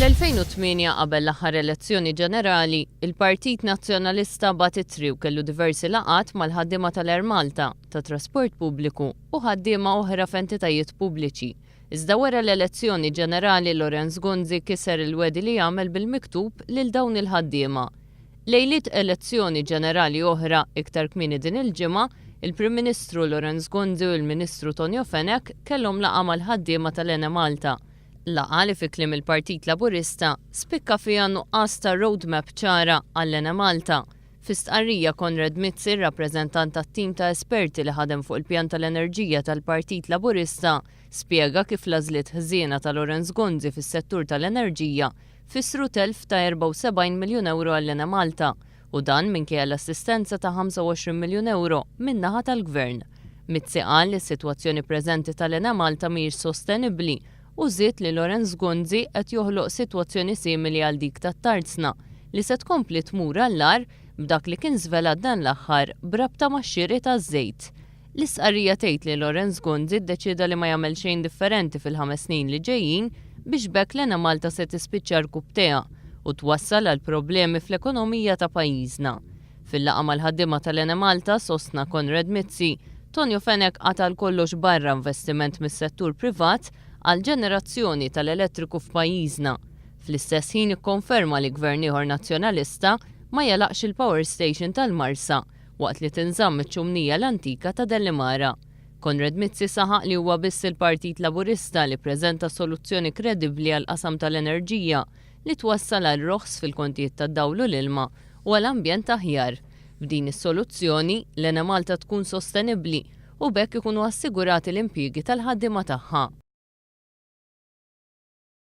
Fl-2008 qabel l-aħħar elezzjoni ġenerali, il-Partit Nazzjonalista bagħat ittri u kellu diversi laqgħat mal-ħaddiema tal-Air Malta, tat-trasport pubbliku u ħaddiema oħra f'entitajiet pubbliċi. Iżda wara l-elezzjoni ġenerali Lawrence Gonzi kiser il-wegħdi li għamel bil-miktub lil dawn il-ħaddiema. Lejliet elezzjoni ġenerali oħra, iktar kmieni din il-ġimgħa, il-Prim Ministru Lawrence Gonzi u l-Ministru Tonio Fenech kellhom laqgħa mal-ħaddiema tal-Enemalta. Laqgħa li fi kliem il-Partit Laburista spikka fiha nuqqas ta' roadmap ċara għall-Enemalta. Fi stqarrija Konrad Mizzi, rappreżentant tat-tim ta' esperti li ħadem fuq il-pjan tal-enerġija tal-Partit Laburista, spjega kif l-għażliet ħżiena ta' Lawrence Gonzi fis-settur tal-enerġija fissru telf ta' 74 miljun ewro għall-Enemalta u dan minkejja l-assistenza ta' 25 miljun ewro min-naħa tal-Gvern. Mizzi qal li s-sitwazzjoni preżenti tal-Enemalta mhijiex sostenibbli u żied li Lawrence Gonzi qed joħloq sitwazzjoni simili għal dik tat-Tarzna li se tkompli tmur għall-agħar b'dak li kien żvelat dan l-aħħar b'rabta max-xiri taż-żejt. L-istqarrija tgħid li Lawrence Gonzi ddeċieda li ma jagħmel xejn differenti fil-ħames snin li ġejjin biex b'hekk l-Enemalta se tispiċċa rkubbtejha u twassal għal problemi fl-ekonomija ta' pajjiżna. Fil-laqgħa mal-ħaddiema tal-Enemalta, sostna Konrad Mizzi, Tonio Fenech qata' għal kollox barra investiment mis-settur privat għall-ġenerazzjoni tal-elettriku f'pajjiżna. Fl-istess ħin ikkonferma li Gvern ieħor Nazzjonalista ma jagħlaqx il-power station tal-Marsa waqt li tinżamm iċ-ċumnija l-antika ta' Dellimara. Konrad Mizzi saħaq li huwa biss il-Partit Laburista li ppreżenta soluzzjoni kredibbli għall-qasam tal-enerġija li twassal għal roħs fil-kontijiet tad-dawl u l-ilma u għal ambjent aħjar. B'din is-soluzzjoni, l-Enemalta tkun sostenibbli u b'hekk ikunu assigurati l-impjiegi tal-ħaddiema tagħha.